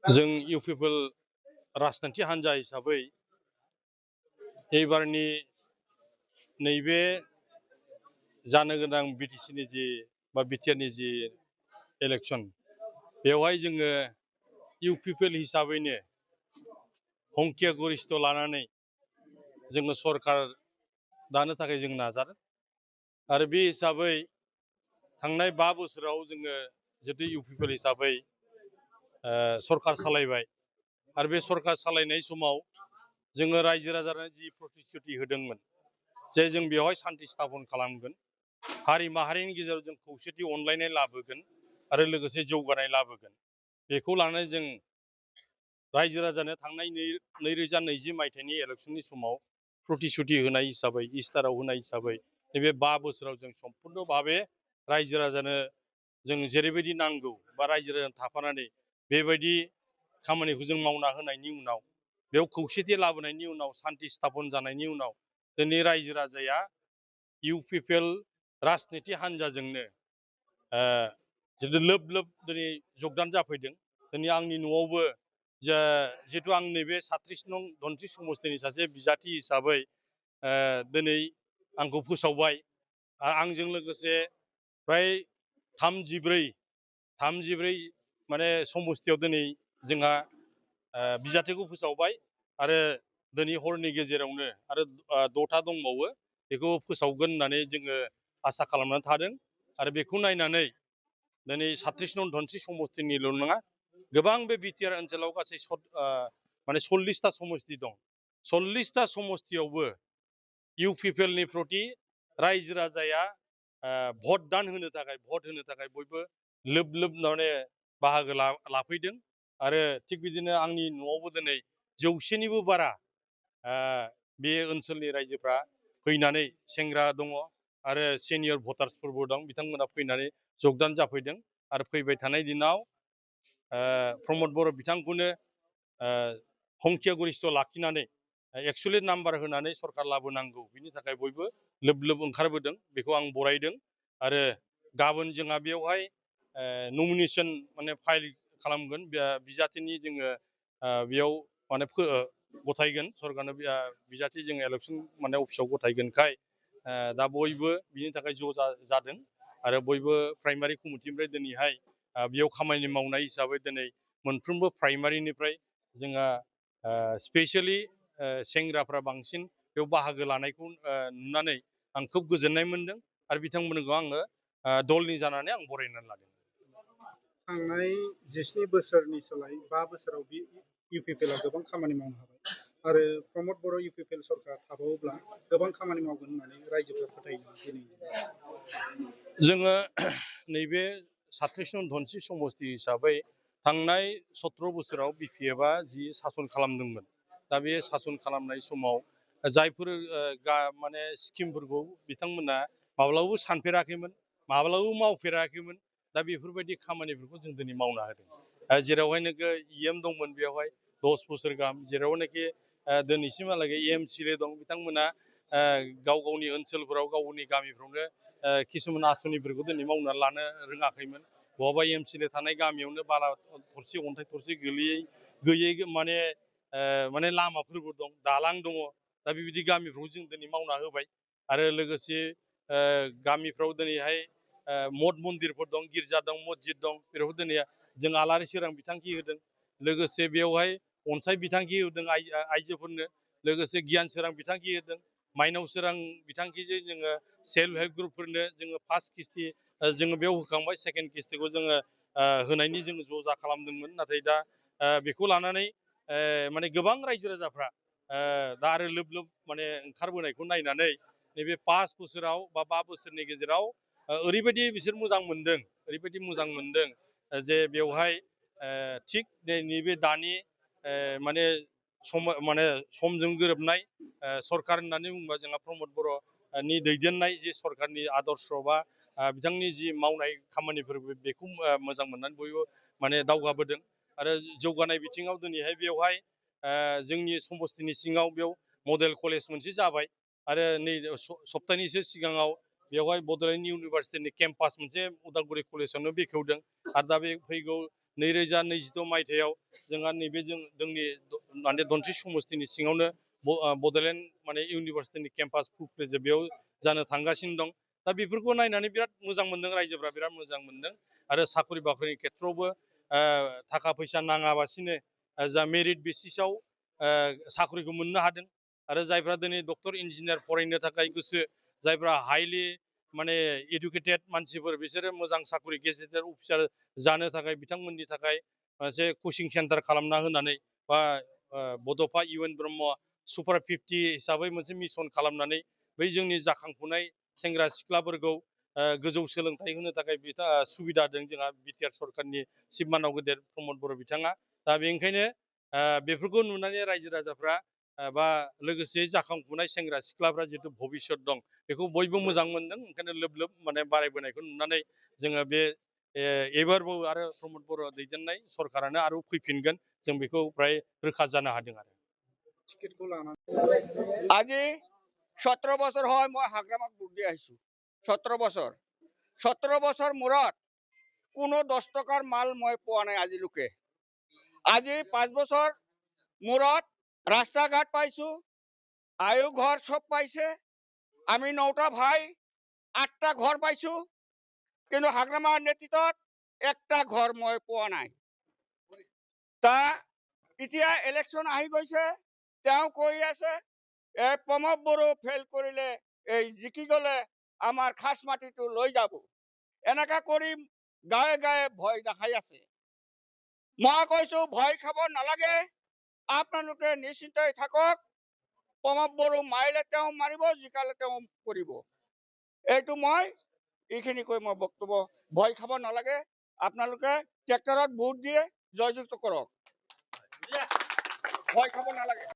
जों इउ पिपल राजखान्थि हान्जा हिसाबै एबारनि नैबे जानो गोनां बिटिसिनि जि बा बिटिआरनि जि इलेक्सन बेवहाय जोङो इउ पिपल हिसाबैनो हंकिया गरिष्ठ लानानै जोङो सरकार दानो थाखाय जों नाजादों आरो बे हिसाबै थांनाय 5 बोसोराव जोङो जुदि इउ पिपल हिसाबै सरकार सालायबाय आरो बे सरकार सालायनाय समाव जोङो रायजो राजानो जि प्रतिश्रुति होदोंमोन जे जों बेवहाय शान्ति स्थापन खालामगोन हारि माहारिनि गेजेराव जों खौसेथि अनलायनाय लाबोगोन आरो लोगोसे जौगानाय लाबोगोन बेखौ लानानै जों रायजो राजानो थांनाय 2020 मायथाइनि इलेक्शननि समाव प्रतिश्रुति होनाय हिसाबै इस्टाराव होनाय हिसाबै नैबे 5 बोसोराव जों सम्पुर्ण भाबे रायजो राजानो जों जेरैबायदि नांगौ बा रायजो राजानो थाफानानै बेबायदि खामानिखौ जों मावना होनायनि उनाव बेयाव खौसेथि लाबोनायनि उनाव शान्ति स्थापन जानायनि उनाव दिनै रायजो राजाया इउ पिपल राजनिति हान्जाजोंनो लोब लोब दिनै जगदान जाफैदों दिनै आंनि न'आवबो जिहेतु आं नैबे 37 नं धनस्रि समस्तिनि सासे बिजाथि हिसाबै दिनै आंखौ फोसावबाय आरो आंजों लोगोसे फ्राय 34 माने समस्तियाव दिनै जोंहा बिजाथिखौ फोसावबाय आरो दिनै हरनि गेजेरावनो आरो 6था दंबावो बेखौ फोसावगोन होननानै जोङो आसा खालामनानै थादों आरो बेखौ नायनानै दिनै 37 नं धनस्रि समस्तिनिल' नङा गोबां बे बिटिआर ओनसोलाव गासै माने 40टा समस्ति दं 40टा समस्तियावबो इउ पिपलनि प्रति रायजो राजाया भट होनो थाखाय बयबो लोब लोब माने बाहागो लाफैदों आरो थिग बिदिनो आंनि न'आवबो दिनै 100निबो बारा बे ओनसोलनि रायजोफ्रा फैनानै सेंग्रा दङ आरो सिनियर भटार्सफोरबो दं बिथांमोना फैनानै जगदान जाफैदों आरो फैबाय थानाय दिनाव प्रमद बर' बिथांखौनो हंकिया गरिष्ठ लाखिनानै 100 नाम्बार होनानै सरकार लाबोनांगौ बिनि थाखाय बयबो लोब लोब ओंखारबोदों बेखौ आं बरायदों आरो गाबोन जोंहा बेवहाय नमिनेशन माने फाइल खालामगोन बिजाथिनि जोङो बेयाव माने गथायगोन सरकारनो बिजाथि जों इलेक्शन माने अफिसाव गथायगोनखाय दा बयबो बिनि थाखाय ज' जादों आरो बयबो प्राइमारि कमिटिनिफ्राय दिनैहाय बेयाव खामानि मावनाय हिसाबै दिनै मोनफ्रोमबो प्राइमारिनिफ्राय जोंहा स्पेशली सेंग्राफ्रा बांसिन बेयाव बाहागो लानायखौ नुनानै आं खोब गोजोननाय मोनदों आरो बिथांमोनखौ आङो दलनि जानानै आं बरायनानै लादों। थांनाय 17 बोसोरनि सोलाय 5 बोसोराव इउ पिपलआ गोबां खामानि मावनो हाबाय आरो प्रमद बर' इउ पिपल सरकार थाबावोब्ला गोबां खामानि मावगोन होननानै रायजोफोरा फोथायो दिनै जोङो नैबे 37 नं धनस्रि समस्ति हिसाबै थांनाय 17 बोसोराव बिपिएफआ जि सासन खालामदोंमोन दा बे सासन खालामनाय समाव जायफोर माने स्किमफोरखौ बिथांमोना माब्लाबाबो सानफेराखैमोन माब्लाबाबो मावफेराखैमोन दा बेफोरबायदि खामानिफोरखौ जों दिनै मावना होदों जेरावहायनोखि इएम दंमोन बेवहाय 10 बोसोर गाहाम जेरावनाखि दिनैसिमहालागै एमसिएलए दं बिथांमोना गाव गावनि ओनसोलफोराव गावनि गामिफ्रावनो किसुमान आसनिफोरखौ दिनै मावनानै लानो रोङाखैमोन बहाबा एमसिएलए थानाय गामियावनो बाला थरसे अन्थाइ थरसे गैयै माने लामाफोरबो दं दालां दङ दा बेबायदि गामिफ्राव जों दिनै मावना होबाय आरो लोगोसे गामिफ्राव दिनैहाय मठ मन्दिरफोर दं गिर्जा दं मस्जिद दं बेफोरखौ दिनै जों आलारि सोरां बिथांखि होदों लोगोसे बेवहाय अनसाय बिथांखि होदों आइजोफोरनो लोगोसे गियान सोरां बिथांखि होदों माइनाव सोरां बिथांखिजों जोङो सेल्फ हेल्प ग्रुपफोरनो जोङो फार्स्ट किस्ति जोङो बेयाव होखांबाय सेकेन्ड किस्तिखौ जोङो होनायनि जोङो ज'जा खालामदोंमोन नाथाय दा बेखौ लानानै माने गोबां रायजो राजाफ्रा दा आरो लोब लोब माने ओंखारबोनायखौ नायनानै नैबे 5 बोसोराव बा 5 बोसोरनि गेजेराव ओरैबायदि बिसोर मोजां मोनदों जे बेवहाय थिग नैबे दानि माने समजों गोरोबनाय सरकार होननानै बुङोबा जोंहा प्रमद बर'नि दैदेननाय जे सरकारनि आदर्श बा बिथांनि जि मावनाय खामानिफोर बेखौ मोजां मोननानै बयबो माने दावगाबोदों आरो जौगानाय बिथिङाव दिनैहाय बेवहाय जोंनि समस्तिनि सिङाव बेयाव मडेल कलेज मोनसे जाबाय आरो नै सप्तानैसो सिगाङाव बेवहाय बड'लेण्ड इउनिभारसिटिनि केम्पास मोनसे उदालगुरि कलेजावनो बेखेवदों आरो दा बे फैगौ 2026 मायथाइयाव जोंहा नैबे जोंनि माने धनस्रि समस्तिनि सिङावनो बड'लेण्ड माने इउनिभारसिटिनि केम्पास फुफ्लेजे बेयाव जानो थांगासिनो दं। दा बेफोरखौ नायनानै बिराद मोजां मोनदों, रायजोफ्रा बिराद मोजां मोनदों। आरो साख्रि बाख्रिनि खेथ्रआवबो थाखा फैसा नाङाबासिनो जा मेरिट बेसिसाव साख्रिखौ मोननो हादों। आरो जायफ्रा दिनै डक्टर इन्जिनियार फरायनो थाखाय गोसो, जायफ्रा हाइलि माने इडुकेटेड मानसिफोर, बिसोरो मोजां साख्रि गेजेटेड अफिसार जानो थाखाय बिथांमोननि थाखाय मोनसे कचिं सेन्टार खालामना होनानै बा बड'फा इउ एन ब्रह्म सुपार 50 हिसाबै मोनसे मिसन खालामनानै बै जोंनि जाखांफुनाय सेंग्रा सिख्लाफोरखौ गोजौ सोलोंथाइ होनो थाखाय सुबिदा होदों जोंहा बिटिआर सरकारनि चिफ मानाव गेदेर प्रमद बर' बिथाङा। दा बेनिखायनो बेफोरखौ नुनानै रायजो राजाफ्रा बा लोगोसे जाखांफुनाय सेंग्रा सिख्लाफ्रा जितु भबिष्यत दं बेखौ बयबो मोजां मोनदों। ओंखायनो लोब लोब माने बारायबोनायखौ नुनानै जोङो बे एबारबो आरो प्रमद बर' दैदेननाय सरकारानो आरो फैफिनगोन, जों बेखौ फ्राय रोखा जानो हादों आरो। टिकेटखौ लानानै আজি 17 বছৰ হয় মই হাগ্ৰামাক ভোট দি আহিছোঁ। 17 বছৰ মূৰত কোনো 10 টকাৰ মাল মই পোৱা নাই আজিলৈকে। আজি 5 বছৰ মূৰত ৰাস্তা ঘাট পাইছোঁ, আয়ু ঘৰ চব পাইছে। আমি 9টা ভাই 8টা ঘৰ পাইছোঁ, কিন্তু হাগ্ৰামাৰ নেতৃত্বত একটা ঘৰ মই পোৱা নাই। তা এতিয়া ইলেকশ্যন আহি গৈছে, তেওঁ কৈ আছে প্ৰমোদ বড়ো ফেল কৰিলে, জিকি গ'লে আমাৰ খাস মাটিটো লৈ যাব। এনেকা কৰি গাঁৱে গাঁৱে ভয় দেখাই আছে। মই কৈছো ভয় খাব নালাগে, আপোনালোকে নিশ্চিন্তই থাকক। প্ৰমোদ বড়ো মাৰিলে তেওঁ মাৰিব, জিকালে তেওঁ কৰিব। এইটো মই এইখিনি কৈ মই বক্তব্য, ভয় খাব নালাগে। আপোনালোকে ট্ৰেক্টৰত ভোট দিয়ে জয়যুক্ত কৰক, ভয় খাব নালাগে।